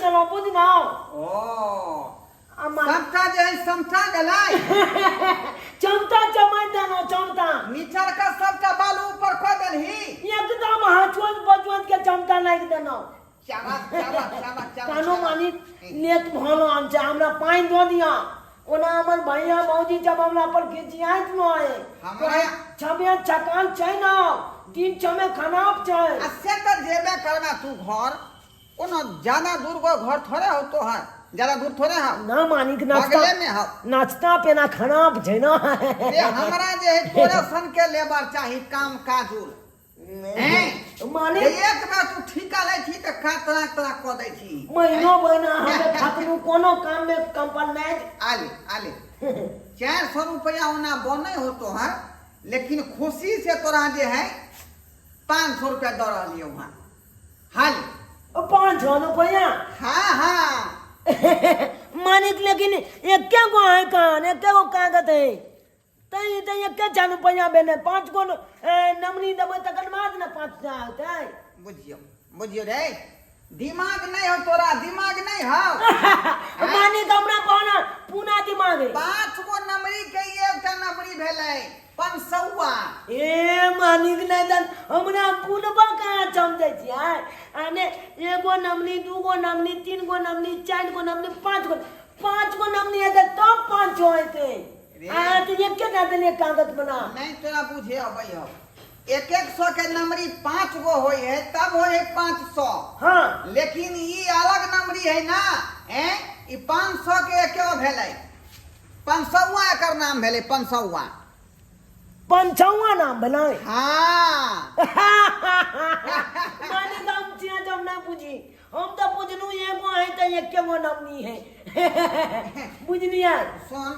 देलहुँ बुझलहुँ। ओ आ मा- सबटा जे है समटा गेलै। चमता चमैत देलहुँ चमता। नीचर का सबटा बालू ऊपर कऽ देलही। एकदम हचवंत बचवंत के चमता लागि देलहुँ। शाबाश शाबाश शाबाश शाबाश। कानो मानी नेत भलो आम छै, हमरा पानि दऽ दिअ। ओना हमर भैया भौजी जब हमरा पर खिसियाइत न है, छबे छकान छै न, दिन छमे खराब छै। आ से तऽ जेबे करबे तू घर, कोनो ज्यादा दूर गो घर थोड़े हो तोहर, ज्यादा दूर थोड़े हो। ना मानिक, नाश्ता बगले में हो। नाश्ता पेना खराब छै न। से हमरा जे है तोरे सन के लेबर चाही काम काजुल। हैं? माने जे एक बेर तू ठीका लै छी तऽ का तराक तराक कऽ दै छी। महीनो महीना हमे खतनू कोनो काम में कंपन नहीं। आले आले 400 रुपया ओना बनै हो तोहर, लेकिन खुशी से तोरा जे है 500 रुपया दऽ रहलियौ हँ। हाल 500 रुपया? हाँ हाँ। मानिक लेकिन एके गो है कान, एके गो कागज है तै तै एके चार रुपया भेलै, 5 गो नमनी देबै तकर बाद ने 5 सए होतै। बुझियौ बुझियौ रे, दिमाग नहीं हो तोरा, दिमाग नहीं हो। मानिक हमरा बहना पूना दिमाग है। 5 गो नमरी के एकटा नमरी भेलै 500। ए मानिक नहीं दन हमरा पुनबा कहाँ समझै छियै? आने एगो नमनी, 2 गो नमनी, 3 गो नमनी, 4 गो नमनी, 5 गो, 5 गो नमनी हेतै तब 500 हेतै। आ तऽ एके टा देलियै कागज बना। नहीं तोरा बुझे अबै हो, 1-1 सौ के नमरी 5 गो होई है तब होई है 500। हाँ। लेकिन ई अलग नमरी है ना, हैं ई 500 के एके भेलै, 500 एकर नाम भेलै, 500। 500 नाम भेलै? हाँ। माने हम छियै जब ना बुझी, हम तऽ बुझलहुँ एगो है तऽ एके गो नमनी है, बुझलियै? सुन,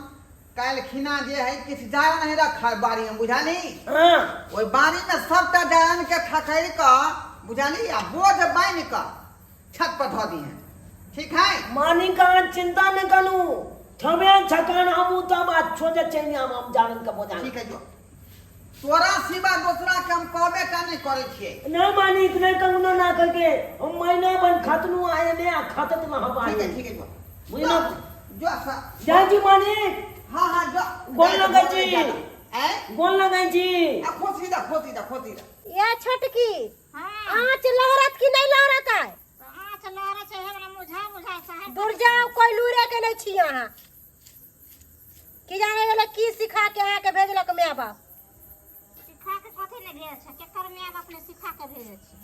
काल्हि खिना जे है किछु जारन नहीं रखल बाड़ी में, बुझलही? हाँ। ओहि बाड़ी में सबटा जारन के खखैर कऽ, बुझलही, आ बोझ बान्हि कऽ छत पर धऽ दिहें, ठीक है? मानी कहाँ चिंता नहीं करू, छमे छकान हम तब आ छोजे चलि आम हम जारन के बोझा। ठीक है, जो तोरा सिवा दोसरा के हम कहबे टा नहीं करै छियै। नहीं मालिक, नहीं कहूँ ना करके हम महीना भर खतनू आए ने आ खतत में हम ठीक है आए। ठीक है, जो बुझलो? जो सा जाय छी मालिक। हाँ हाँ, जो। गोल लगै छी। ऐ? गोल लगै छी। आ खोसी दा, खोसी दा, खोसी दा। ये छोटकी, हाँ। आँच लहरत कि नहीं लहरत है? आँच लहरत छै, हमरा मुझा मुझा साहब। दूर जाओ, कोई लूरे के नहीं छी अहाँ। की जाने गेलै की सिखा के अहाँके भेजलक माय बाप। सिखा के कथी नहि भेजै छै, केकर माय बाप ने सिखा के भेजै छै?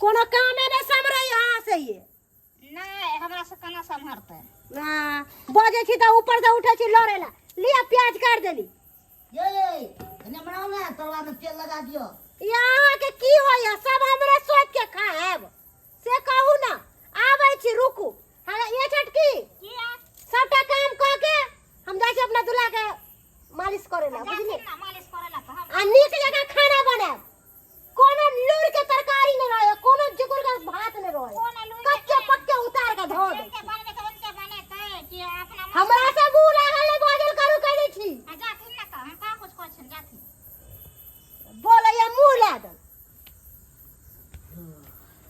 कोनो कामे नहि सम्हरै अहाँ से ये। नहि, हमरा से केना सम्हरतै? हाँ, बजै छी तऽ ऊपर से उठै छी लड़ै ला। लिअ प्याज काटि देली। ये कने बनाउ ने, तरुआ में तेल लगा दियो। ये अहाँके की होइया, सब हमरे सोचि के खाएब से कहू ना। आबै छी, रुकू। हाँ, ये छोटकी, सबटा काम कऽ के हम जाइ छी अपना दूल्हा के मालिश करे ला, बुझली? ना मालिश करे ला तऽ हम आ नीक जकाँ खाना बनायब, कोनो लूर के तरकारी नहीं रहे, कोनो जुकुर के भात नहीं रहे, कोनो लूर के कच्चे पक्के उतार के धो दे। जिनके बनबे के उनके बनेतै कि अपना मन हमरा से मुंह लागल नहीं बाजल करू, कह दै छी। आ जाथिन ना तऽ हम कहाँ कुछ कहै छियनि, जाथिन। बोलैया मुंह ला दे।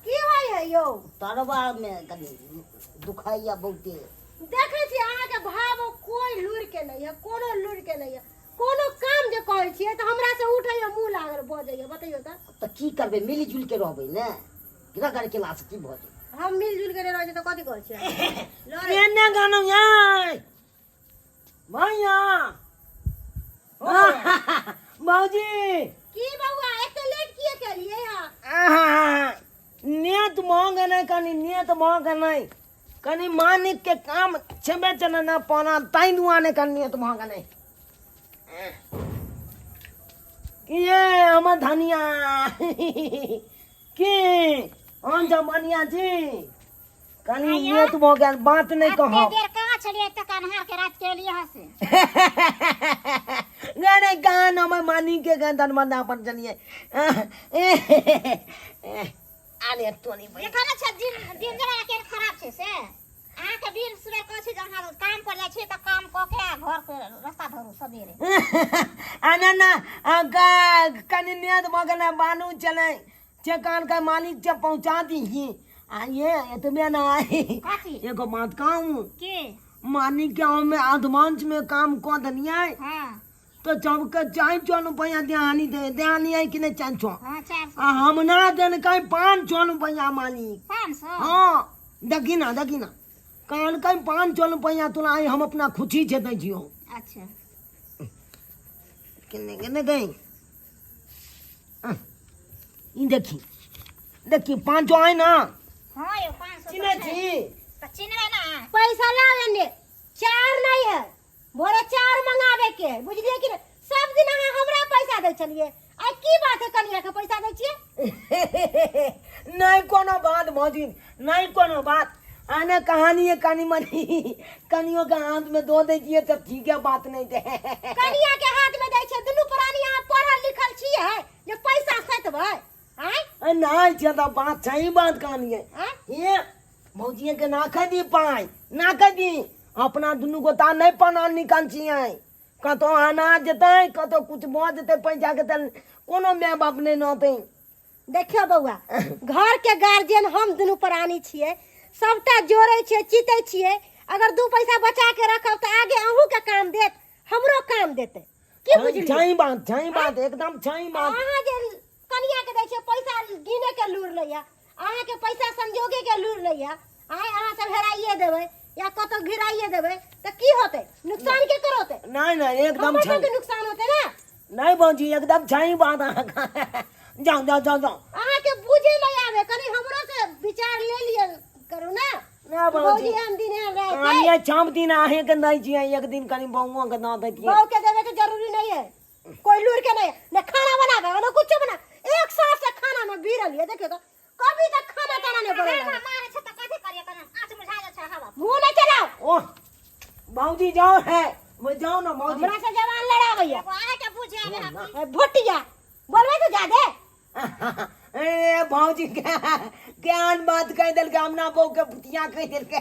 की होइ है यौ? तरवा में कनि दुखाइया बहुते। देखै छी अहाँके भाव कोई लूर के नहीं है, कोनो लूर के नहीं है। कोनो काम जे कहै छियै तऽ हमरा से उठैया मुंह लागल बजैया, बतैयौ तऽ। तऽ की करबै, मिलि जुलि के रहबै ने, रगड़ केला से की भऽ जेतै? हम मिल जुल के नहि रहै छियै तऽ कथी कहै छियै? लड़ै। एने गानो याय भैया भौजी। की बौआ, एते लेट किए केलियै हँ? आहा, नेत भऽ गेलै, कनि नेत भऽ गेलै, कनि मालिक के काम छेबे चले ना पाना, ताहि दुआरे कनि नेत भऽ गेलै। की ये हमर धनिया, की हम जब बढ़िया छी, कनि आइयो। नेत भऽ गेल, बात नहि एते कहब। देर कहाँ छलियै, एते कन्हार के रात के एलियै हँ से? अरे गान हमर मालिक के गान दरवाजा पर चलिए। अरे तोनी भाई। देखा ने छै दिन दिन जमाना केहन खराब छै से। अहाँके बीर सुबह कहै छी जे अहाँ काम पर जाइ छी तऽ काम कऽ के आ घर के रास्ता धरू सबेरे। आ ना ना, आ कनि नेत भऽ गेलै, बालू चलै चेकान के मालिक से पहुँचा दीही। आ ये एतबे नहि। कथी? एगो बात कहूँ? की? मानी के हमें एडवांस में काम कऽ देलियै। हाँ। तो सबके 400 रुपया देहानी दे देहानी है कि नहीं 400? हाँ, 400। आ हम ना देलकै 500 रुपया मालिक। 500? हाँ, देखी ना, देखी ना, कहलकै 500 रुपया तोरा आइ हम अपना खुशी से दै छियौ। अच्छा। केने केने गई? ई देखी, देखी, 500 आइ ना। हाँ यो, 500। चिन्है छी? तऽ चिन्हबै ना। पैसा लाओ एने। चार नहीं है, भोरे चार मंगावे के है, बुझलिए कि नहीं? सब दिन अहाँ हमरा पैसा दै छलिए, आइ की बात है कनिया के पैसा दै छियै? नहीं कोनो बात भौजी, नहीं कोनो बात। आने कहानी है कनी मनी, कनियों के हाथ में दो दै छियै तऽ ठीक है, बात नहीं दे। कनिया के हाथ में दै छियै? दुनू प्राणी अहाँ पढ़ल लिखल छियै जे पैसा सतबै आँय? नहीं छै तऽ बात सही बात कहानी है। आँय? ये भौजिए के ना खा दी पाई, ना खा दी। अपना दुनू गोता नहीं पना निकल छियै, कतौ आना जेतै, कतौ कुछ भऽ जेतै, पैसा के तऽ कोनो माय बाप नहीं नौतै। देखियौ बौआ, घर के गार्जियन हम दुनू प्राणी छियै, सबटा जोड़ै छियै, चितै छियै। अगर दू पैसा बचा के रखब तऽ आगे अहूँ के काम देत, हमरो काम देतै। की बुझलियै? सही बात, सही बात, एकदम सही बात। अहाँ जे कनिया के दै छियै पैसा, गिने के लूर नहि यऽ अहाँके, पैसा संजोगे के लूर नहि यऽ। आइ अहाँ सब हेराइए देबै या कतौ गिराइए देबै तऽ की होतै? नुकसान के करौतै? नहीं नहीं, एकदम हमर सही। सबके नुकसान होतै ने। नहीं भौजी, एकदम सही बात अहाँके। जाओ जाओ जाओ जाओ। अहाँके बुझे नहि आबे, कनि हमरो से विचार ले लिअ करू ने। ना भौजी। भौजी हम दिन एहन रहै छै। कनिया छाप दिन अहें के दै छियै, एक दिन कनि बौओ के दऽ दैतियै। बहू के देवे के जरूरी नहीं है, कोई लूर के नहीं है ने, खाना बनावे ने कुछ बना। एक साल से खाना में भिड़ल है, देखियो तो कभी तक खाना ताना नहीं बनेला। हवा मारे छै तऽ कथी करियै? कने आँच बुझा जाइ छै हवा। मुंह नहीं चलाओ। ओह भौजी, जाओ है वो, जाओ ना भौजी। हमरा से जवान लड़ावैया। एगो अहाँके बुझे आबै हँ। ए, भुटिया बोलबै तो जादे। ए भौजी, के केहन बात कहि देलकै? हमरा बहू के भुतिया कहि देलकै।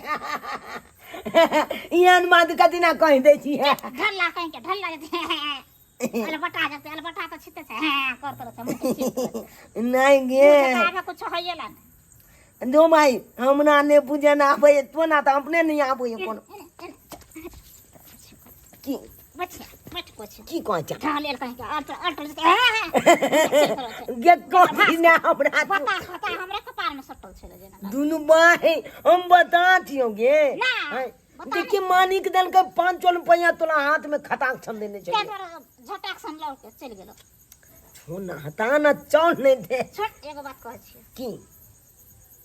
एहन बात कथी ना कहि दै छियै? ढल्ला कहीं के ढल्ला जेतै, अलबटा जेतै, अलबटा तऽ छिते छै। हें कर तर छै, मुँह के छित छै। नहीं गे। मुँह आबे कुछ होइए ला ने। दो भाई, हमरा नहि बुझे ना आबै, तो ना तऽ अपने नहीं आबै कोनो। की? बच्चा मत कुछ। की कहै छै? ढलेल कहीं के अल्टर अल्टर जेतै, हें हें। गे कथी ना हमरा बता बता, हमरे कपार में सटल छलै जेना। दुनू भाई हम बता छियौ गे। ना, हैं, बता। देखिए, मानिक देलकै 500 रुपया तोरा हाथ में खटाक छन देने तें छलियै। दुआरे झटाक सन लऽ के चलि गेलो। छो ना, हटा ना, चल नहीं दे। छोड़, एगो बात कहै छियै। की?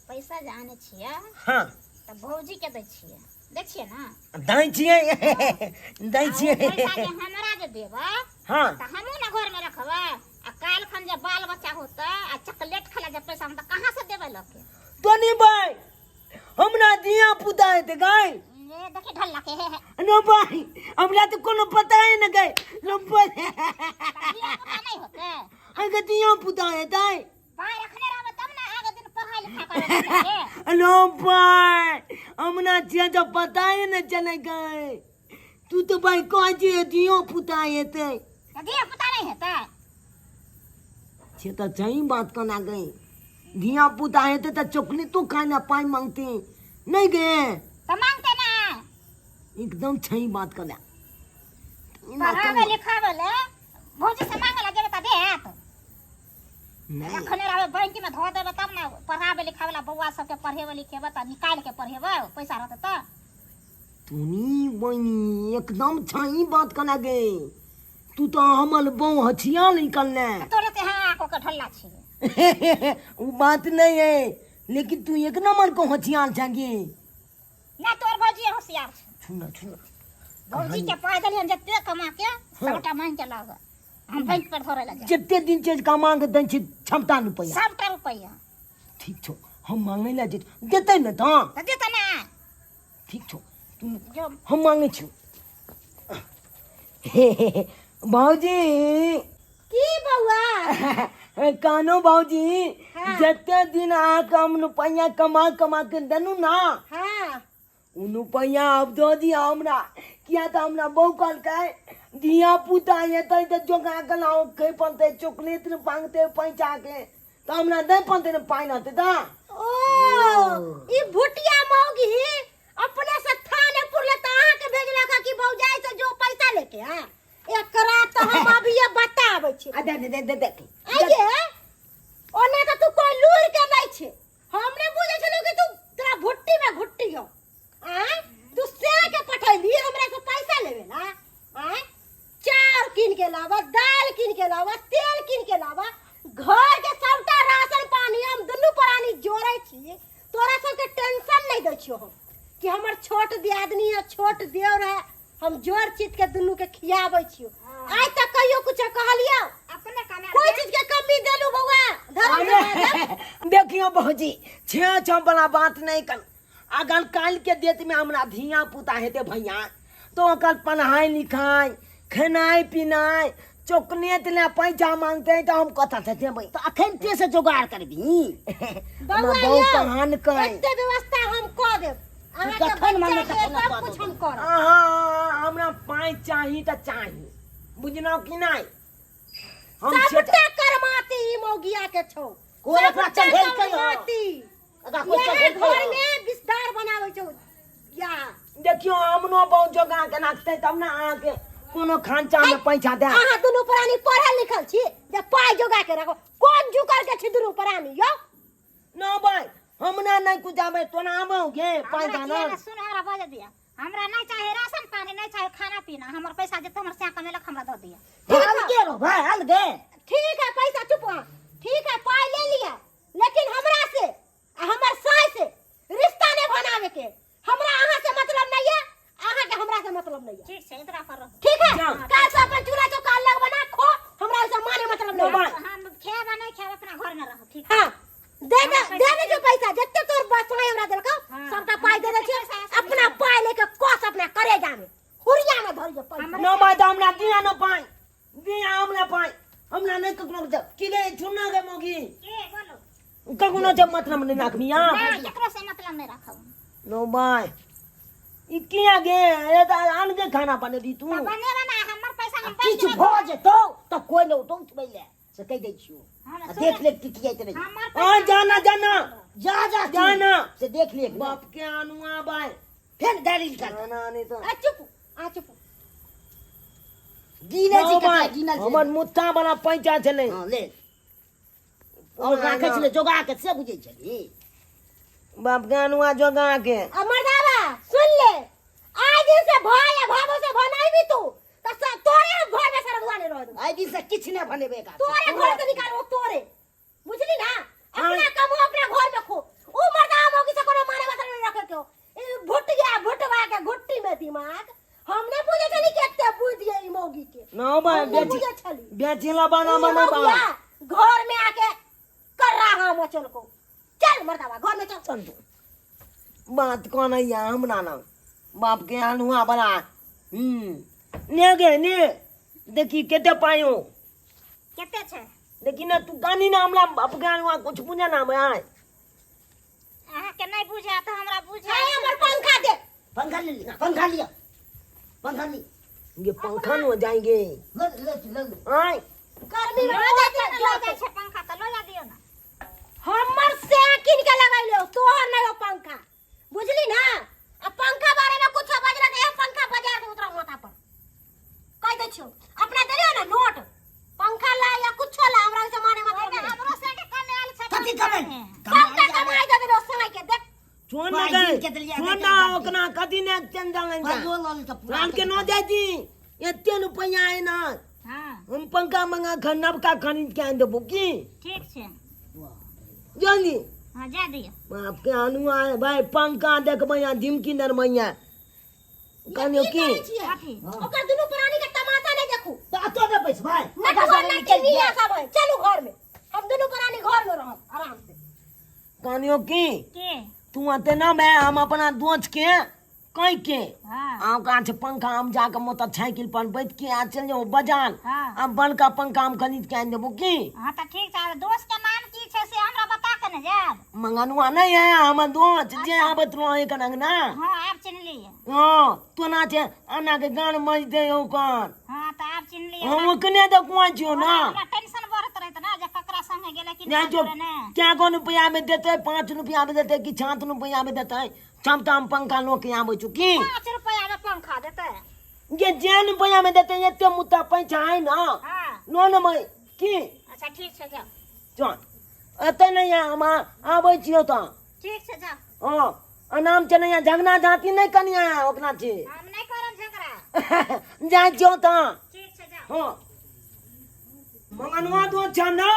पैसा जे आनै छियै हाँ। तऽ भौजी के दै छियै, दै छियै ने? दै छियै, दै आ ओ छियै। पैसा जे हमरा जे देबै हाँ। तऽ हमहूँ ने घरमे रखबै। आ काल्हि खन जे बाल बच्चा होतै आ चॉकलेट खाय जे पैसा, हम तऽ कहाँ से देबै लऽ के? तो नहीं भाई, हमरा धिया पुता हेतै गाय। ए देखी ढल्ला के, हे हे। नो भाई, हमरा तऽ कोनो पता ही न गए नो। धिया पुता नहि होतै? अहाँके धिया पुता हेतै? पाइ रखने रहबै तब ने आगे दिन पढ़ाइ लिखाइ करबै बच्चाके। नो भाई, हमरा छियै तऽ पता ही न चलै गए। तू तो भाई कहै छियै धियो पुता हेतै। तऽ धिया पुता नहि हेतै? से तऽ सही बात कोना गई, धिया पुता हेतै तऽ चॉकलेटो खाय ला पाइ मांगते नहीं गे? तऽ मांगते ना। एकदम सही बात कोना। पढ़ाबै लिखाबै ले भौजी से मांगे ला जेबै तऽ देत? नहीं। रखने रहबै, बैंक में धो देबै तब ने पढ़ाबै लिखाबै ला बौआ सबके पढ़ेबै लिखेबै तऽ निकालि के पढ़ेबै, पैसा रहतै तऽ। तूनी बहिनी, एकदम सही बात कोना गे। तू तो हमर बहू हथिया निकलने। तोरे ते हाँ को के ढल्ला छी। वो बात नहीं है, लेकिन तू एक नंबर को होशियार छगी। ना, तोर भौजी होशियार छै। छुना छुना। भौजी के पाइ देलियन जते कमा के, सबटा मांगि के लाग, हम बैंक पर धरे लगे। जते दिन छै कमा के दै छै क्षमता रुपया? सबटा रुपया। ठीक छौ, हम मांगे ला जे देतै ने तऽ? तऽ देतै ने। ठीक छौ, तू जो। हम मांगे छियौ भौजी। की बौआ? कानो भौजी। हाँ। जते दिन अहाँके हम रुपैआ कमा कमा के देलहुँ ना, हाँ। ओ रुपैआ आब दऽ दिअ हमरा, किया तऽ हमरा बहू कहलकै धिया पुता हेतै तऽ जोगा के लाओ खे पड़तै, चॉकलेट मांगतै पैसा के, तऽ हमरा नहि पड़तै ने, पाइ रहतै तऽ। ओ ई भुटिया मौगी अपने से थाने पुरले त अहाँ के भेजलक कि भौजाई से जो पैसा लेके आ एकरा त हम अभी ये बताबै छी। आ दे दे दे दे दे। आइए ओने त तू कोई लूर के नहीं छे, हम नहीं बुझे छलो कि तू तोरा भुट्टी में घुट्टी हो। आय तू से के पठैली हमरा से पैसा लेवे ला? आय चाउर कीन के लावा, दाल कीन के लावा, तेल कीन के लावा, घर के सबटा राशन पानी हम दुनू प्राणी जोड़े छी। तोरा सबके टेंशन नहीं दै छियो हम कि हमर छोट दियादनी है, छोट देवर है, हम जोर चित के दुनू के खियाबै छियो। आइ तक कहियो कुछ कहलियो? अपने कमायल कोई चीज के कमी देलू बौआ? धर्म अरे देखियो भौजी, छे छो वाला बात नहीं कर। अगर काल के देत में हमरा धिया पुता हेते भैया तो ओकर पढ़ाई लिखाई खेनाई पिनाई चॉकलेट ले पैसा मांगते तो हम कथा से देबै? तऽ अखन ते से जोगाड़ करबी? बौआ बहुत यौ, पढ़ान कर एते व्यवस्था हम कऽ देब अहाँके, कखन मांगबै बच्चा के तखन सब कऽ कुछ देबै। हम करब। अहाँ हमरा पाइ चाही तऽ चाही, बुझलहुँ कि नहि? हम सबटा करमाती ई मौगिया के छौ। कोई एकरा सबटा चढ़ेलकै हँ? करमाती एकरा कोई इएह चढ़ेलकै घर हँ? में विस्तार बनाबै छौ या। देखियो, हमनो बहुत जोगा के राखते तब ने अहाँके कोनो खांचा में पैसा दे। अहाँ दुनू प्राणी पढ़ल लिखल छी जे पाइ जोगा के राखो? कोन जुकर के छी दुनू प्राणी यौ? न भाई, हमरा नहीं कुछ आवे, तोना आबो गे पाइ हमरा दाना। किया ने सुन, हमरा बजे दिया। हमरा नहीं चाहे राशन पानी, नहीं चाहे खाना पीना। हमर पैसा जते हमर सैया कमेलक हमरा दऽ दिया। अलगे रहो भाई, अलगे। ठीक है पैसा, चुप रहो। ठीक है पाइ ले लिया, लेकिन हमरा से आ हमर साय से रिश्ता नहीं बनावे के। हमरा अहाँ से मतलब नहीं है, अहाँ के हमरा से मतलब नहीं है। ठीक छै, इतरा पर रहो। ठीक है। जाओ। काल से अपन चूल्हा चौका अलग बना खो, हमरा से माने मतलब नहीं है। हम खेब आ नहीं खेब, अपना घर में रहो। ठीक। हाँ दे दे दे दे जो पैसा जते तोर बसाई हमरा देलकौ। हाँ। सबटा पाइ दे दे छी। पैसा सब अपना पाइ लेके कस अपना करेजा में हुरिया में धरियो पैसा। न भाई, तो हमरा दिया न पाइ, दिया हमरा पाइ, हमरा नहीं ककरो दे की गे चुना गे मोगी। के बोलो? ककरो जब मतलब नहीं राखबी आ। नहीं, केकरो से मतलब नहीं राखब। नो भाई, ई किया गे? ए त आन के खाना बनेबी तू? तऽ बनेबे ना, हमर पैसा हम किछु बैंक में भऽ जेतौ तऽ कोइ नहि उठौ उठबै ले से कहि दै छियौ। हाँ, आ सुन। देख ले की किया नहीं। हमर आ जाना जाना। जा जा तू। जाना। से देख ले बाप के अनुआ भाई। फेर गाड़ी निकाल। ना नहीं तो आ चुप, आ चुप। गिने नो छी कते भाई, गिनल छै। हमर मुत्ता वाला पैसा छलै। हाँ ले, और राखै छलै जोगा के से बुझै छली। बाप के अनुआ जोगा के। आ मर्दावा सुन ले, आइ दिन से भाई आ भाभो से भनाइबी तू त तोरे हम घर में सरगुआ नहीं रह देबो। आइ दिन से किछु नहि बनेबै एकरा से। तोरे घर से निकालबो तोरे, बुझली ना? हाँ। अपना कमो अपना घर में खो। ऊ मर्दावा मौगी से कोनो माने मतलब नहीं रखे के हो। ई भुट गया भुटवा के घुट्टी में दिमाग। हम नहीं बुझे छली कि एते बुद्धि है ई मौगी के। नो भाई, हम नहीं बेची बुझे छली। बेचीला बना ई बना बा। मौगिया घर में आके कर रहा हम चल को। चल मर्दावा घर में चल। चल तू। बात कौन है यहाँ हमरा ना बाप के अनुआ बना। ने गे ने देखी केते पायो। केते छै? देखी ना तू गानी ना, हमरा बाप के अनुआ कुछ बुझा ना आय। अहाँ के नहीं बुझा तऽ हमरा बुझा। आय हमर पंखा दे। पंखा ले ली, पंखा लिया, पंखा ली। ये पंखा न हो जाएंगे। ले ले ले ले। आय गर्मी में लऽ हो जा जाते दियौ ने, लऽ जाइ छै पंखा तऽ लऽ जा दियौ ने। हमर से किन के लगैलो तोहर नहीं हो पंखा, बुझली ना? आ पंखा बारे में कुछ बजला त एक पंखा बजा दे उतरा माथा पर, कह दै छियो। अपना देलियो ना नोट, पंखा ला या कुछो ला, हमरा से माने मतलब ओहिमे नहीं। हमरो संगे कमायल छै। कथी पंखा कमाइ? मे। सबटा कमाई दे देलियो साई के देख। छोड़ ना पाइ गए, गिन के देलियै, छोड़ एते ना दाम ओकरा कथी ने चंदा लैन जा। पाइयो लऽ लेतऽ पूरा। राम के न जाय दी, एते रुपैया है ना। हाँ। हम पंखा मंगा खा नवका खरीद के आन देबो की? ठीक छै। जल्दी। हाँ जा दियौ। बाप के अनुआ है भाई, पंखा देखबै आ झिमकी नरमैया कहलियौ की? कथी? ओकर दुनू प्राणी के तमाशा नहीं देखू। तऽ एतऽ नहि बैसबै? नटुआ नटिनिया सब है, चलू घर में, हम दुनू प्राणी घर में रहब आराम से। कहलियौ की? के? तू अते ना मैं हम अपना दोस्त के कह के हाँ। आ ओकरा छै पंखा, हम जाके मोटरसाइकिल पर बैठ के आ चल जाओ बाजार। हाँ। आ बड़का पंखा हम खरीद के आनि देबो की? हाँ तऽ ठीक छै। दोस्त के नाम की छै से हमरा बता के ने जायब। मंगनुआ नहीं है हमर दोस्त जे आबत रहे कन अंगना। हाँ आब चिन्हलियै। हाँ तोना छै आना के गान मज दे ओकर। हाँ तऽ आब चिन्हलियै। हम ओकने देखुआ छियो ना। हमरा टेंशन बढ़त रहत ना जे ककरा संगे ने गेलै कि नहि जो ने क्या गो रुपया में देते 5 रुपया में देते कि 7 रुपया में देते क्षमता हम पंखा लो के आबै छु की 5 रुपया में पंखा देते जे जे रुपया में देते एते मुद्दा पैसा है ना हाँ नो न मैं की अच्छा ठीक छै जाओ चल एते नहीं है हम आबै छियो तऽ ठीक छै जाओ हाँ अनाम छै नहीं झगड़ा झाँटी नहीं कनिया ओकरा छी हम नहीं करब झगड़ा जाइ छियो तऽ ठीक छै जाओ हाँ मंगनवा दो छनो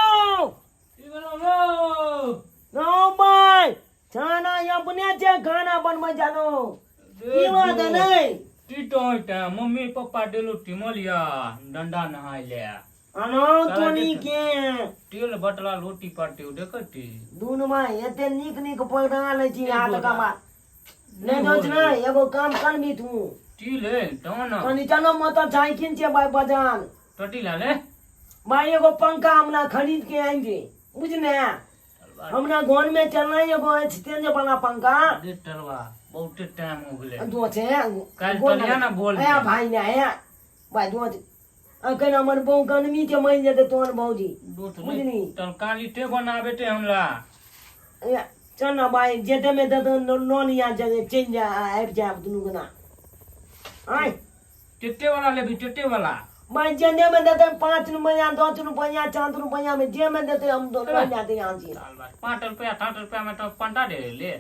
की भेलौ रौ? नो भाई खाना अपने छै खाना बनबै जानो की बात है नहीं टीटो टा मम्मी पप्पा डेलो टिमल या डंडा नहाय ले अनो तोनी के तेल बटला रोटी पाटी देखती दुनू माय एते नीक नीक पौधा लै छी हाथ का बात नहीं दोच ना एगो काम कर भी तू टी ले तो ना कनी चलो मोटरसाइकिल छै भाई बजान टटी ला ले भाई एगो पंखा हमरा खरीद के आएंगे बुझने हमरा घर में चलना एगो एक्सचेंज वाला पंखा दे टलवा बहुते टाइम हो गेलै दो छै काल्हि तलिया ना बोल ए भाई ने ए भाई दो अखन हमर बहु गनमी के मरि जेतै तोहर भौजी बुझली तल काली ते बनाबे ते हमरा ए, चल ना भाई जेते में दे लोन या जगह चलि जा आबि जायब दुनू गोना आय टेटे वाला लेबी टेटे वाला भाई जेने में देते 5 रुपया 10 रुपया 4 रुपया में जे में देते हम दोनों जाते यहाँ से 5 रुपया 7 रुपया में तो पंटा दे ले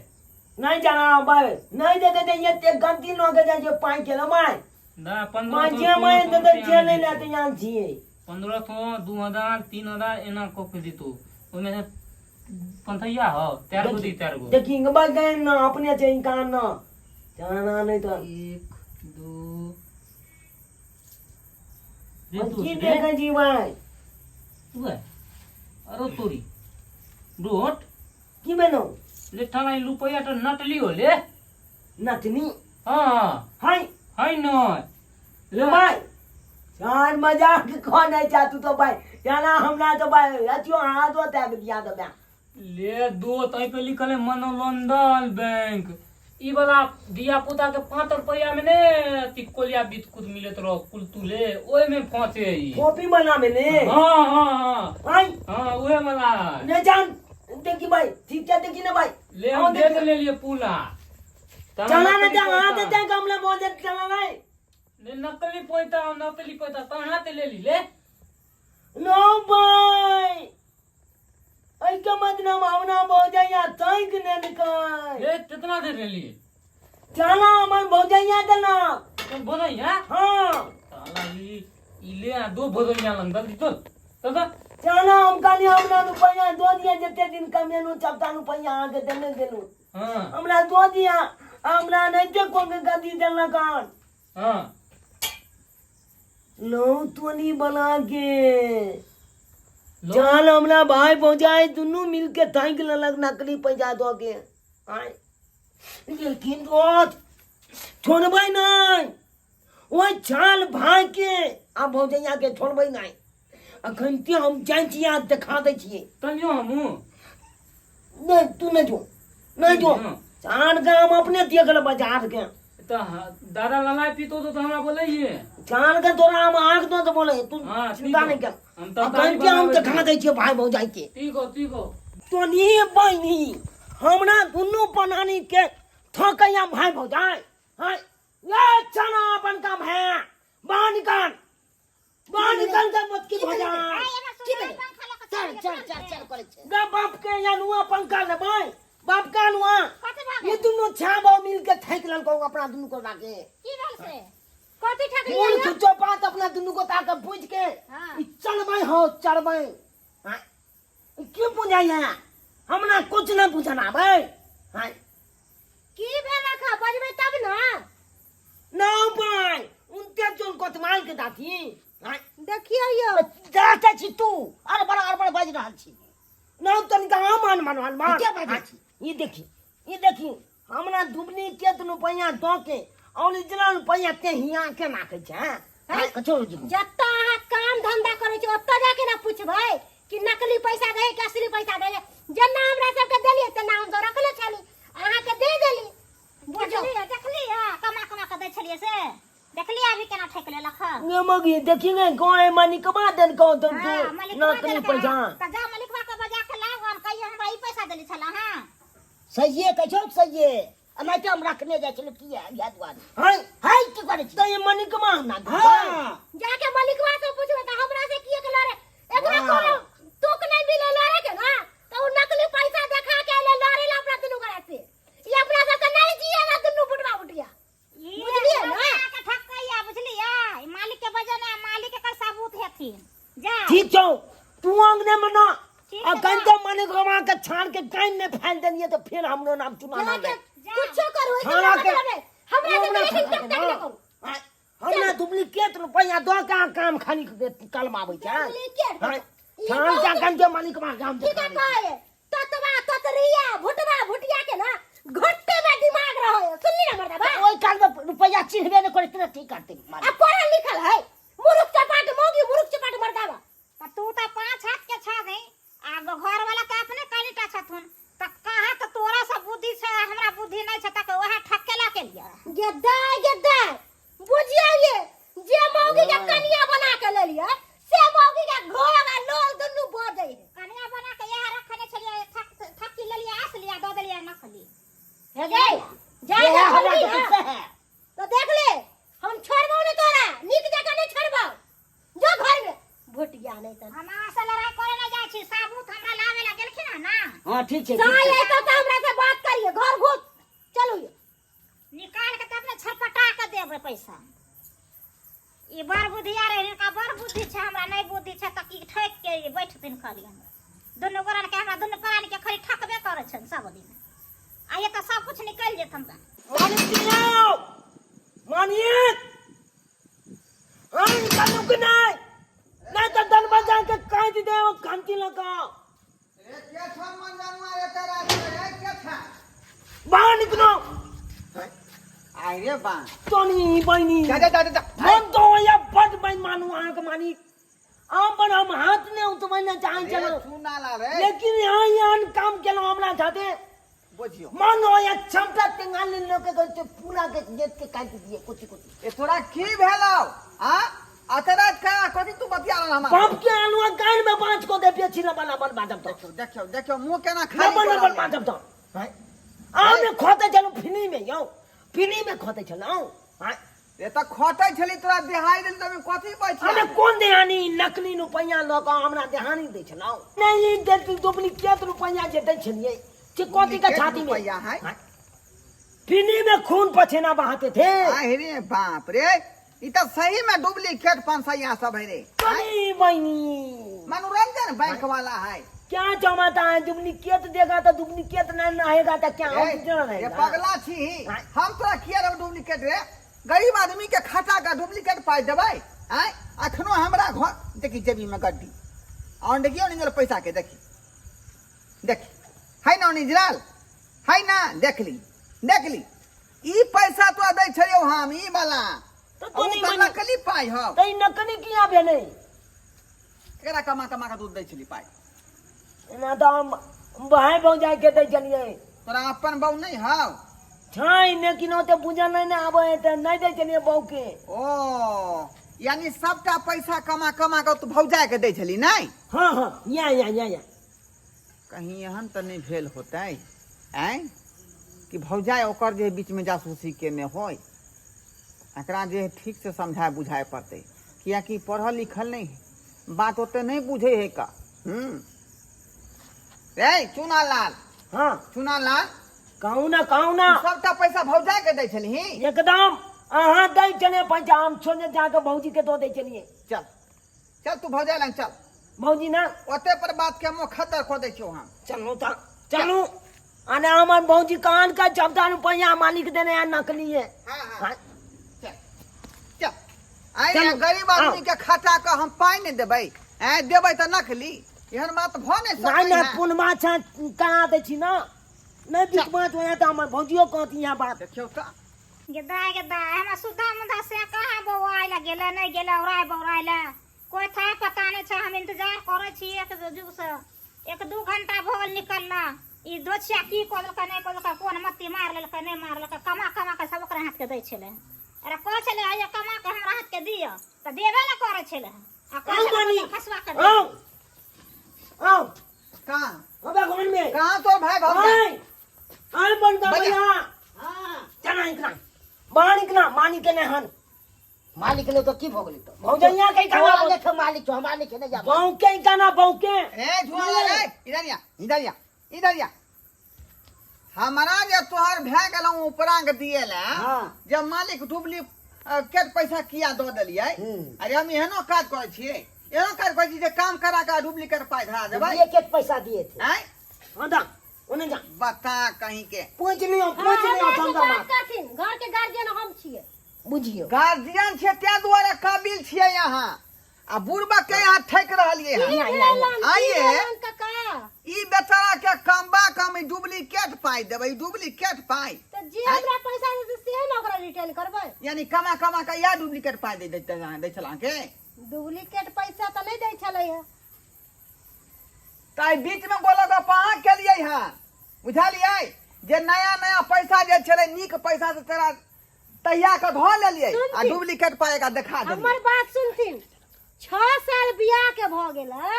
नहीं जाना भाई नहीं देते ते ये ते गलती न के जाए पाई के भाई ना 15 जे में देते जे नहीं लेते यहाँ से 1500 2000 3000 एना को के दितू ओमे से पंथैया हो चार गो दी चार गो देखी भाई गए ना अपने चाहिए काम ना जाना नहीं तो 1 2 की देखै छी भाई उहे अरे तोरी रोट की भेलौ ले ठाना रुपैया तो नटली हो ले नटनी हाँ हाय है न ले भाई यार मजाक कौन है चातू तो भाई जाना हमरा तो भाई अथियो हाथ होता है दिया तो ले दो तई पे लिखल है मनोरंजन बैंक ई वाला धिया पुता के 5 रुपया में ने तिकोलिया बिस्कुट मिलत रहो कुलतुले ओय में फंसे ई कॉपी बना में ने हाँ हाँ हाँ आई हाँ उहे वाला ने जान देखी भाई ठीक है देखी ना भाई ले हम देख ले लिए पूला चला ना जा हाथ दे गमला बोल दे चला नहीं ले नकली पैसा नकली पैसा कहाँ ते ले ली ले नो भाई ऐ के मतलब हमरा भौजैया तैक नेलकै ए कितना दे रहली चला हमर भौजैया देलक तुम बोलैया हाँ साला ई ई ले आ दो भौजैया लंग जल्दी चल चल चल। चला हम कहली हमरा रुपैआ दऽ दिअ जते दिन कमेलहुँ सबटा रुपैआ अहाँके देने गेलहुँ हाँ हमरा दऽ दिअ हमरा नहि ते कोन गद्दी देलक हन हाँ लौ तोनी बना के चल हमरा भाई भौजाई दुनू मिल के थाकि लेलक नकली पैसा दऽ के आय लेकिन दोस्त छोड़बै नहि ओहि छाल भाई के आ भौजैया के छोड़बै नहि अखन ते हम जाइ छियै आ देखा दै छियै तनियो हमहूँ नहि तू नहि जो नहि जो चार के हम अपने देख लेबै चार के तऽ दादा ललाय पीतो तो हमरा बोलैये चार के तोरा हम आँख दऽ तऽ बोले तू हाँ, ठीक चिंता हो। नहि कर हम तऽ अखन के हम देखा दै छियै भाई भौजाई के ठीक हो ठीक हो तो नहीं बहिनी हमरा दुनू बनानी के थकैया भाई भौजाई हाँ ये चना अपन काम है बाहर निकाल बाहर निकाल के मत की भौजाई की भेलै चल चल चल चल करै छै गा बाप के या नुआ पंखा लेबै बाप का नुआ कथी भऽ ये गेल दुनू छाबो मिल के थाकि लेलकौ अपना दुनू को लाके की भेल से कथी ठकली मूल खिचो पात अपना दुनू को ताके बुझ के हाँ। ई चलबै हो चलबै हाँ ई की बुझाइया हमरा कुछ न बुझना आबै हाँ की भेल अखा बजबै तब ने ना भाई उनते जोन कोतवाल के दाती हाँ देखियौ यौ जाते छी तू अरे बड़ा अरे बड़ा बाजि रहल छी ना तनिका मान मान मान मान के बाजै छी? ई देखी ई देखी हमरा डुप्लीकेट रुपैआ दऽ के ओरिजिनल रुपैआ ते हिया के राखै छै हैं? हैं? कछो जतऽ अहाँ काम धंधा करै छी ओतऽ जाके ने पुछबै कि नकली पैसा दै कि असली पैसा दै जेना हमरा सबके देलियै तेना हमसब रखले छली अहाँके दे देली बुझियौ देखली देखली कमा कमा के दै छलियै से देखली अभी केना ठकि लेलक हँ ने मगी देखी ने गाँव मालिकवा देलकौ तो हाँ, मलिकवा नकली देलकै पैसा हँ। तऽ जा मलिकवा के बजा सहिए कहै छौ सहिए एना के हम रखने जाइ छलहुँ किया इएह दुआरे हैं है की करै छी तऽ ई मनिकमा हमरा हाँ जाके मलिकवा से पूछबे त हमरा से किए के लड़े एकरा कोनो तुक नहीं मिले लड़े के ना तो उ नकली पैसा देखा के ले लड़े ला अपना दुनू गोरा से ई अपना सब के नहीं जिएगा दुनू बुटवा बुटिया बुझलिए ना के ठकैया बुझलिए ई मालिक के वजह ना मालिक एकर सबूत हेथिन जा ठीक छौ तू अंगने में ना ठीक आ है, गंदे मनिकमा के छान के गाइन में फैल देलिए तो फिर हमरो नाम चुनाना जाके नहीं कुछो करू एकर थाना के मतलब नहीं हमरा से हमरा लेकिन थाना तक के तक ना। न करू आय, हमरा डुप्लीकेट रुपया दऽ के अहाँ काम खाली कलमाबै छै डुप्लीकेट आय, ई छान के बहुत- गंदे मनिकमा के हम की देखा दै छी। कहे ततवा ततरिया भुटवा भुटिया के ना घुट्टे में दिमाग रहो सुनली ना मर्दा बा ओहि काल में रुपया चिन्हबे नहि करै तुरंत की करतै आ पढ़ल लिखल है मुरुख चपाट मौगी मुरुख चपाट मर्दा बा त तू त पाँच हाथ के छह गई आ घर वाला के अपने कनिटा छथुन त कहाँ त तोरा सब बुद्धि छै हमरा बुद्धि नहीं छै त वएह ठकेला के लिए गेदा गेदा बुझियो ये जे मौगी के कनिया बना के ले लिया से मौगी के घोड़ा आ लोल दुनू बजै है कनिया बना के इएह रखने छलियै ठक ठकी लेलियै आस लिया दऽ देलियै नकली हे गे जा इएह जा हमरा बोलबी के ना गुस्सा है तो देख ले हम छोड़बौ नहीं तोरा नीक जगह नहीं छोड़बौ जो घर में भुटिया नहीं तो हम अहाँ से लड़ाई करे ना जाइ छी साबुत हमरा लावे ला गेलखिन हँ ना हाँ ठीक छै ठीक जाय छै अयतौ तऽ हमरा से बात करिए घर घुस चलू ये निकाल के तब ने छटपटा के देबै पैसा ई बड़ बुद्धिया रहे हिनका बड़ बुद्धि छै हमरा नहि बुद्धि छै तऽ की ठकि के ई बैठथिन खाली हमरा दुनू गोरान के हमरा दुनू प्राणी के खाली ठकबे करै छनि सब दिन आ ये तऽ सब कुछ निकलि जेत हमरा मानिक आओ मानिक हम निकालू कि नहीं नहीं तो दल बजा के काट दे वो घंटी लगाओ रे के छौ मन जानुआ रे तेरा रे के छा बाहर निकलो आइ रे बा तोनी बहिनी जा जा जा जा मन तो या बड बेईमान अहाँ के मालिक आम पर हम हाथ नहीं उठबै ने चाहे रे चलो चुना ला रे लेकिन यहाँ यहाँ काम केलहुँ हमरा साथे बुझियो मन हो या क्षमता टेंगा ले लोग के गलते पूरा के गेट के काट दिए कुछ कुछ ए तोरा की भेलौ आ अतरा का कथी तू बतिया रहल हमरा बाप के आलुआ गान में बाँच को दे पे छिला बना बन बाजब तो देखियो देखियो देखियो मुंह केना खाली लबन कऽ लबन रहल बाजब तो हैं आमे खोते चलू फिनी में यौ फिनी में खोते चलू हैं रे तऽ खटै छली तोरा देहाई देल तमे कथी बैठ अरे कोन देहानी नकली रुपैया लऽ कऽ हमरा देहानी दै छलहुँ नहीं ई डुप्लीकेट रुपैया जे दै छलियै से कथी के छाती में रुपैया है पीने में खून पछेना बहाते थे आहि रे बाप रे ई तऽ सही में डुप्लीकेट पंसैया सब है रे अरे बहनी मनोरंजन बैंक वाला है क्या जमाता है डुप्लीकेट देगा तो डुप्लीकेट नहीं रहेगा तो क्या ए, ओरिजिनल ये रहेगा पगला छी हम तोरा किया रहब डुप्लीकेट रे गरीब आदमी के खाता का डुप्लीकेट पाइ देबै आँय अखनो हमरा घर देखी जेबी में गड्डी और देखियो निजल पैसा के देखी देखी है ना निजराल है ना देख ली देख ली ई पैसा तोरा दै छलियौ हम ई वाला तो ओ तो नहीं तऽ मानी नकली पाइ हौ तो ई नकली किया भेलै केकरा कमा कमा के दूध दै छली पाइ एना तऽ हम भाय भौजाई के दै छलियै तोरा अपन बहू नहि हौ छै लेकिन ओते बुझल नहि ने आबै है तऽ नहि दै छलियै बहू के ओ यानी सबटा पैसा कमा कमा के तू भौजाई के दै छली नहि हाँ हाँ या या या या कहीं एहन तऽ नहि भेल होतै आँय कि भौजाइ ओकर जे बीचमे जासूसी केने होय एकरा जे ठीकसँ समझाय बुझाय पड़तै किएकि पढ़ल लिखल नहि है बात ओते नहि बुझै है का हूँ रे चुना लाल हाँ चुना लाल कहू ना कहू ना तू सबटा पैसा भौजाइ के दै छलही एकदम अहाँ दै छलियै पैसा हम सोझे जाके भौजी के दऽ दै छलियै चल चल तू भौजाइ लग चल भौजी ना ओते पर बात के मुँह खद्दर कऽ दै छियौ हम चलू तऽ चलू अने हमर भौजी कान का चौदह रुपया मालिक देने है नकली है हाँ हाँ हाँ, चल चल आइ चलू, गरीब आदमी के खटा के हम पाइ नहि देबै आँय देबै तऽ नकली एहन बात भऽ नहि नहीं सकै नहीं ने। पुनमा छा करा दै छी ना नहीं बीच बात होया तऽ हमर भौजियो कहती यहाँ बात देखियौ तऽ गेदा गेदा हमरा सुधा मुधा से कहाँ बौआइ लए गेलै नहि गेलै औराइ बौराइ लए कोइ था पता नहि छै हम इंतजार करै छी एक जुग से एक दू घंटा भऽ गेल निकलला ई दोछिया की कऽ देलकै नहि कऽ देलकै कोन मत्ती मारि लेलकै नहि मारि लेलकै कमा कमा कऽ सब ओकरा हाथके दै छलै अरे कहै छलै हैया कमा कऽ हमरा हाथके दिअ तऽ देबे ने करै छलै आ कहै आउ छलै मामी फसवा कऽ दे आउ आउ कहाँ अबे घर में कहाँ तोर भाई भौजाइ आइ आय बनका बजा। भैया हाँ चना इतना मानिक ना मानिक के नहीं हन मालिक ने तो की भऽ गेलै तऽ भौजैया के तोरा गाना लेखे मालिक छौ हमरा लेखे नहि जा बौके गाना बौके ए झुआ रे इधर या इधर या इधर या हमरा जे तोहर भए गेलौ उपरांग दिए ला हाँ। जे मालिक डुबली के पैसा किया दऽ देलियै हम्म। अरे हम एहनो काज करै छियै एहनो काज करै छियै जे काम करा के डुप्लीकेट पाइ धरा देबै एक एक पैसा दिए थे आँय हाँ दा ओने जा बता कहीं के पूछ नहीं हाँ, पूछ नहीं हमरा से चंदा बात मार करथिन घर के गार्जियन हम छियै बुझियो गार्जियन छियै ताहि दुआरे काबिल छियै यहाँ आ बुढ़बा के यहाँ ठकि रहलियै की हन भेलन की आइए। भेलन काका ई बेचारा के कमबा कम ई डुप्लीकेट पाइ देबै ई डुप्लीकेट पाइ तऽ जे हमरा पैसा देतै से ने ओकरा रिटर्न करबै यानी कमा कमा के इएह डुप्लीकेट पाइ दै दै दै छल अहाँके डुप्लीकेट पैसा तऽ नहि दै छलै हँ तऽ एहि बीचमे गोलगप्प अहाँ केलियै हँ बुझलियै जे नया नया पैसा जे छलै नीक पैसा से तोरा तहिया के धऽ लेलियै आ सुनथिन। डुप्लीकेट पाइ एकरा देखा देलियै हमर बात सुनथिन 6 साल बियाह के भऽ गेलै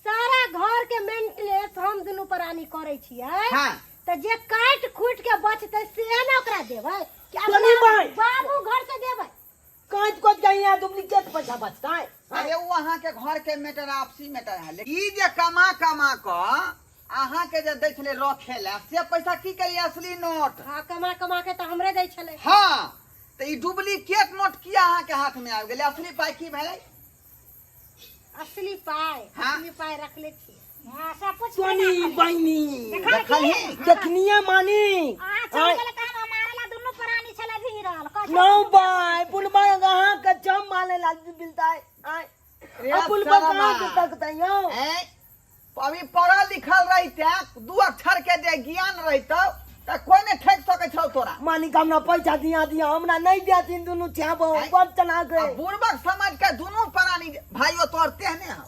सारा घर के मेंटेनेंस हम दुनू प्राणी करै छियै हाँ। तऽ जे काटि खूटि के बचतै से ने ओकरा देबै कि अपना तनी भाई। बाबू घर से देबै कांच कोच के यहाँ डुप्लीकेट पैसा बचता है अरे ओ अहाँ के घर के मैटर आपसी मैटर है लेकिन ई जे कमा कमा कऽ अहाँ के जे दै छलै रखे ला से पैसा की करिए असली नोट हाँ कमा कमा के तऽ हमरे दै छलै हाँ तऽ ई डुप्लीकेट नोट किया अहाँ के हाथ में आबि गेलै असली पाइ की भेलै असली पाइ हाँ। असली पाइ रखले छी हाँ सब कुछ सोनी बहिनी देखलही देखनिए मानी आ चल गेल तऽ हमरा मारला दुनू प्राणी छलै भीड़ल कहै नौ बाय पुलबा कहाँ के चम माले लाल मिलता है आय रे आ पुलबा कहाँ के शर्मा। तकता यो ऐं, अभी पढ़ल लिखल रहिते दू अक्षर के जे ज्ञान रहितौ तऽ कोई नहि ठकि सकै छौ तोरा मालिक हमरा पैसा दिया दिया हमरा नहीं दिया तीन दुनू छाबो आँय? बड़ चला आ गए बुड़बक समझ के दुनू प्राणी भाइयो तोहर तेहने हौ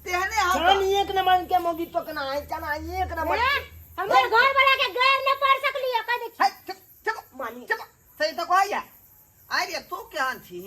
तेहने हौ चना एक नंबर के मोगी टोकना है चना एक नंबर ए, हमर घर वाला के गैर न पढ़ सकलियै कह दै छी है, चुप चुप मानी चुप सही तऽ कहैया आइ रे तू केहन छी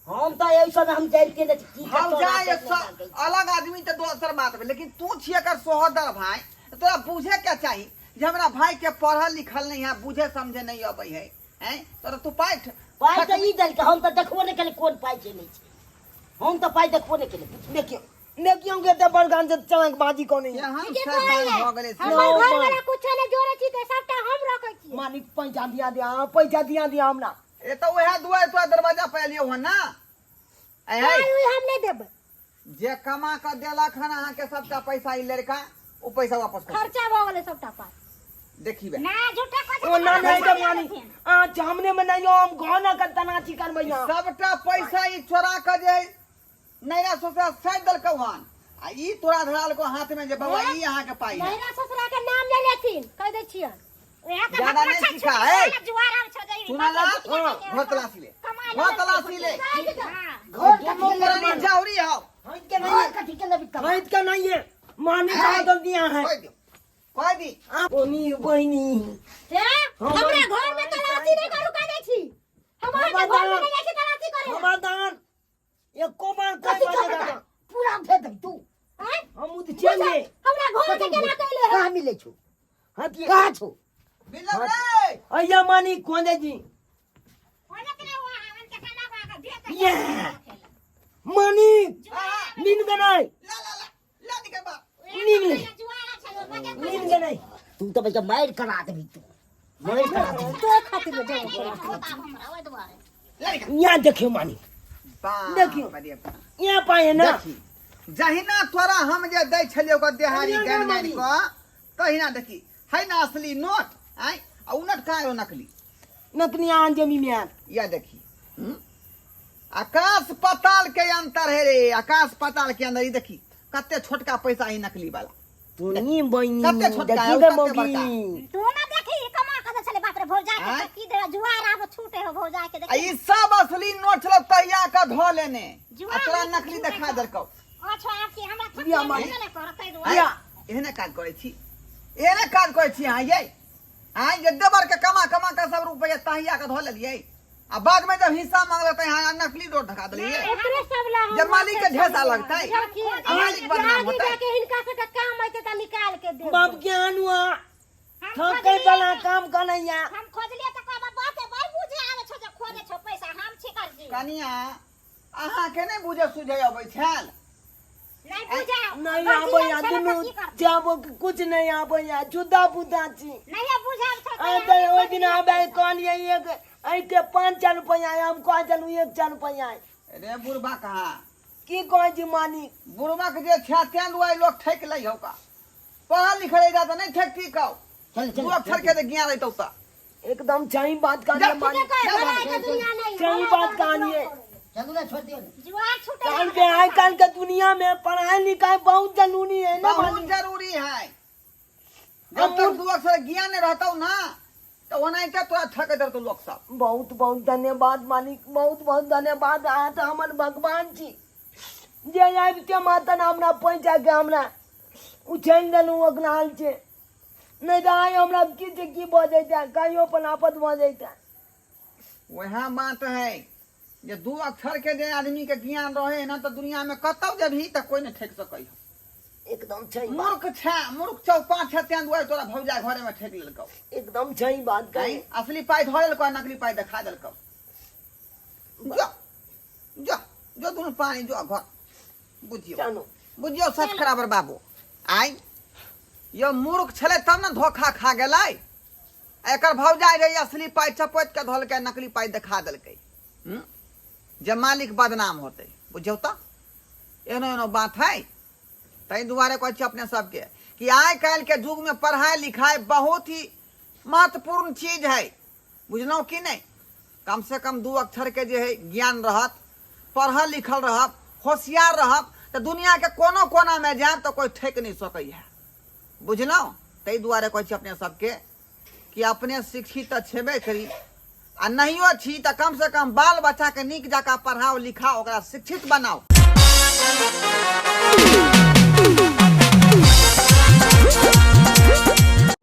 हम तऽ एहि सब हम जानिते नहि छी की हम कतऽ जाय राखै एक छै, अलग आदमी तऽ दोसर बात भेल लेकिन तू छी एकर सोहदर भाई तोरा बुझे के चाही जे हमरा भाई के पढ़ल लिखल नहीं है बुझे समझे नहीं अबै है हैं तोरा तू पाइ पाइ तऽ ई देलकै हम तऽ देखबो नहि केलियै कोन पाइ छै नहि छै हम तऽ पाइ देखबो नहि केलियै देखियो देखियो के तऽ बड़गान से चलक बाजी कोनी है केहन ठीके शैतान कहलियै। भऽ गेलै से। हमर घर वाला कुछो नहि जोड़ै छी तऽ सबटा हम रखै छियै मालिक पैसा दिया दिया पैसा दिया दिया हमरा ए तऽ उएह दुआरि तोरा दरवाजा पर एलियौ हन ना ऐ है पाइ उइ हम नहि देबै जे कमा कऽ देलक हन अहाँके सबटा पैसा ई लड़का ओ पैसा वापस कर खर्चा भऽ गेलै सबटा पाइ देखी बे ना झूठा कहै ओ ना नहीं तो मानी आ सामने में नहीं हम गाना का तनाची कर भैया सबटा पैसा ई चोरा कऽ जे नैरा ससुरा साइड देलकौ हन आ ई तोरा धरालको हाथ में जे बाबा ई अहाँके पाइ है नैरा ससुरा के नाम नहि लेथिन कहि दै छियनि उएह तऽ ज्यादा बकरा नहीं छै, सीखा छुट्टी है। वाला जुआर आब छौ जे ई सुना ला बाप घर तलाशी ले कमा घर तलाशी ले हाँ। घर दुनू कथी के प्राणी लेबै जाउरी हौ हट के नहीं घर कथी के लेबै कमा हट के नहीं है मानी का दल दिया है कहि दियौ कहि दी ओनी बहिनी हे हमरा घर में तलाशी नहि करू कहि दै छी हम अहाँके घर में नहि जाइ छी तलाशी करे लए। समाधान एको बार कोई कथी बाजेगा कमा ना पूरा भेज देबै तू आँय? हम उदचे में हमरा घर के केना कैले है कहाँ मिलै छौ हटिए कहाँ छौ बिलम रे अय्या मानी खोजे जी ये मानी नींद गनाई ला ला ला ला निकल बाप नींद नींद गनाई तू तऽ बच्चा मारि करा देबही तू मारि करा देबही तो खातिर जाओ ला निकल यहाँ देखियो मानी बाप देखियौ। रे बाप। यहाँ पाए ना देखी जहिना तोरा हम जे दै छलियै ओकर देहारी अरे गानि ना मारि कऽ तहिना देखी है ना असली नोट आँय आ उ नोट कहाँ एगो नकली नकली आन जमी में आन या देखी हम्म? आकाश पाताल के अंतर है रे आकाश पाताल के अंदर ई देखी कते छोटका पैसा है नकली वाला तू नी बहिनी कते छोटका है, देखी गे कते मौगी बड़का। तू ना देखी कमा के छले बाप रे भौजा के आँय? की दे जुआर आब छूटे हो भौजा के आ देखी ई सब असली नोट छलो तहिया का धो लेने आ जुआर तोरा में नकली छूटे देखा हो। देलकौ अच्छा आपके हमरा थक लिया माई। नहीं करतै दुआरे लिया। एहने काज करै छी एहने काज करै छी अहाँ यै आँय जे देवर के कमा कमा के सब रुपया तहिया के धो लेलियै आ बाद में जब हिस्सा मांगलक तऽ अहाँ नकली नोट धका देलियै एकरे सब ला हम जे मालिक के ढेसा लगतै देखिए, आ मालिक बदनाम आगे होतै जाके हिनका सबके काम अयतै तऽ निकाल के देब बाप ज्ञान हुआ हम ठकै खोजलियै वाला काम करैया। हम खोजलियै तऽ कहबै बाते बड़ बुझे आबै छौ जे खोजै छौ पैसा हम छी करजी। कनिया अहाँके नहि बुझे सुझे अबै छल? नहीं बुझे नहीं आबैया दुनू जाबो के कुछ नहीं आबैया जुदा बुदा छी। नहीं बुझे आबै छौ। आ तऽ ओहि दिन आबे कहलियै एक एहिके 5 रुपैआ हम कहै छलहुँ 1 रुपैआ। रे बुढ़बा कहाँ की कहै छी मालिक? बुढ़बा के जे छै तें दुआरे लोक ठकि लै हौ का। पढ़ल लिखल रहिता तऽ नहि ठकती कौ। चल चल दू अक्षर के जे ज्ञान रहितौ तऽ एकदम सही बात कहलियै मालिक, सही बात कहलियै। चलू ना, छोड़ दियो ना। जुआर छूटे काल के आइ काल्हि के दुनिया में पढ़ाई लिखाई बहुत जरूरी है ना बहुत मालिक? जरूरी है। जब तक दू अक्षर ज्ञान नहीं रहतौ ना तो ओनाहिते तोरा ठकैत रहतौ लोक सब। बहुत बहुत धन्यवाद मालिक, बहुत बहुत धन्यवाद। अहाँ तऽ हमर भगवान छी जे आबिते मातन हमरा पैसा के हमरा उछालि देलहुँ ओकरा हाल छै, नहि तऽ आइ हमरा की छै की भऽ जैते, कहियो अपन आफत भऽ जैते। वएह बात है जे दू अक्षर के जे आदमी के ज्ञान रहे ना तऽ दुनिया में कतौ जेबही तऽ कोई नहीं ठकि सकै हौ। एकदम सही बात। मूर्ख छै, मूर्ख चौपा छै, तें दुआरे तोरा भौजा घरे में ठकि लेलकौ। एकदम सही बात कही। आँय, असली पाइ धऽ लेलकौ, नकली पाइ देखा देलकौ। जो जो जो दुनू पानी जो घर बुझियौ। चलू। बुझियौ सच खराबर बाबू, आइ यो मूर्ख छलै तब ने धोखा खा गेलै। एकर भौजाइ रहे असली पाइ चपैत के धोलकै, नकली पाइ देखा देलकै। जे मालिक बदनाम होतै। बुझियौ तऽ एहनो एहनो बात है। ताहि दुआरे कहै छी अपने सबके कि आइ काल्हि के युग में पढ़ाई लिखाई बहुत ही महत्वपूर्ण चीज है। बुझलहुँ कि नहि? कम से कम दू अक्षर के जे है ज्ञान रहत, पढ़ल लिखल रहब, होशियार रहब तऽ दुनिया के कोनो कोना में जायब तऽ कोई ठकि नहि सकै है। बुझलहुँ? ताहि दुआरे कहै छी अपने सबके कि अपने शिक्षित तऽ छेबे करी आ नहियो छी तऽ कम से कम बाल बच्चा के नीक जकाँ पढ़ाओ लिखाओ, ओकरा शिक्षित बनाओ।